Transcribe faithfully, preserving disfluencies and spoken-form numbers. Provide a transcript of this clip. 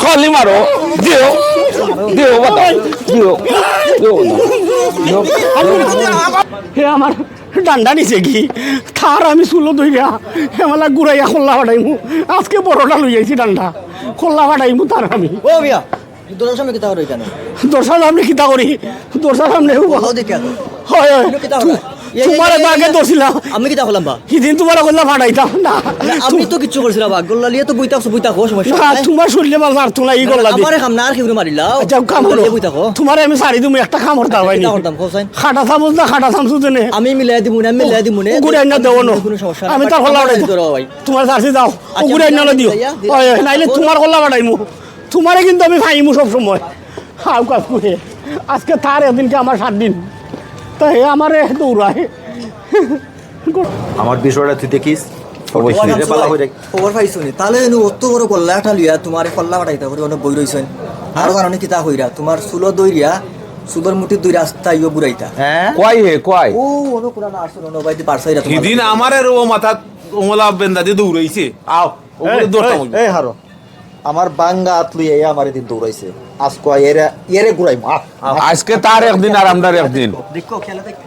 খালি মারো, দিও, দিও, বাবা, দিও, দিও, দিও। হে আমার ডান্ডা নিছে কি? তার আমি চুলো ধইরা হেমালা ঘুরাইয়া খোল্লা ফাটাইমু। আজকে বড়টা লই আইছি ডান্ডা, খোল্লা ফাটাইমু তার আমি। ও মিয়া, দরজার সামনে কিতা করো এখানে? দরজার সামনে কিতা করি? দরজার সামনে ও বলো দেখি আগে। হয়, হয়। তুমি কিতা করো? তু-, এই, এই, তোমারে এই, তো আগে এই, ধরছিলাম। আমি কিতা করলাম বা? হিদিন তোমারে কইলা ফাটাইতাম না। না, আমি তো কিচ্ছু করছি না বা। গোল্লা লিয়ে তো বইতা, বইতা, হো, সমস্যা না, নাই। তোমার শরীরে মাল মারতো না, ই না, গোল্লা না, দি। আমারে কাম না, আর কেউরে মারিলাও। আচ্ছা, কাম গোল্লা করো। লিয়ে বইতা, হো। তোমারে আমি সারি দিমু, একটা কামড় দাও, কিতা করতাম, কও চাইন? কাটা চামচ না, কাটা চামচ দেনে। আমি মিলাই দিমু না, আমি মিলাই দিমু না। ও, গুড়াই না দেবো না। কোনো সমস্যা নাই। আমি তার খোল্লা ফাটাইতাম। ধরো ভাই। তোমার সারছি যাও। ও আচ্ছা, গুড়াই আমি না দিও। মিলাই দিয়া, দিয়া। ওই, ওই, নাইলে তোমার খোল্লা ফাটাইমু। তোমারে কিন্তু আমি ফাইমু সব সময়। হাউ কাজ করে। আজকে তার একদিনকে আমার সাত দিন। তা হে আমারে দৌড়ায়। আমার বিষয়টা তুই দেখিস। অবশ্যই। খবর পাইছো নি? তাহলে এনু অত বড় গোল্লা একটা লইয়া তোমারে খোল্লা ফাটাইতা করি, অনো বই রইছইন। আরো জানো নি কিতা কইরা? তোমার চুলো দইরিয়া, চুলোর মুঠি দুই রাস্তা ইয়ো ঘুরাইতা। হ্যাঁ? কই হে, কই? ও, অনো কোনা না আসছে, অনো বাইতে পারছাইরা তোমার। হিদিন আমারে রো মাথাত অমলা বেন্দা দি দৌড়াইছে। আও, ওগুলো এই, দৌড়তাম এই, হইবে। এই হারো। আমার বাঙ্গা আত লইয়া এ আমার এদিন দৌড়াইছে। আজকে এরে, এরে ঘুরাইমু। আ, আ। আজকে তার একদিন আর আমরার একদিন। দেখো, খেলা দেখো।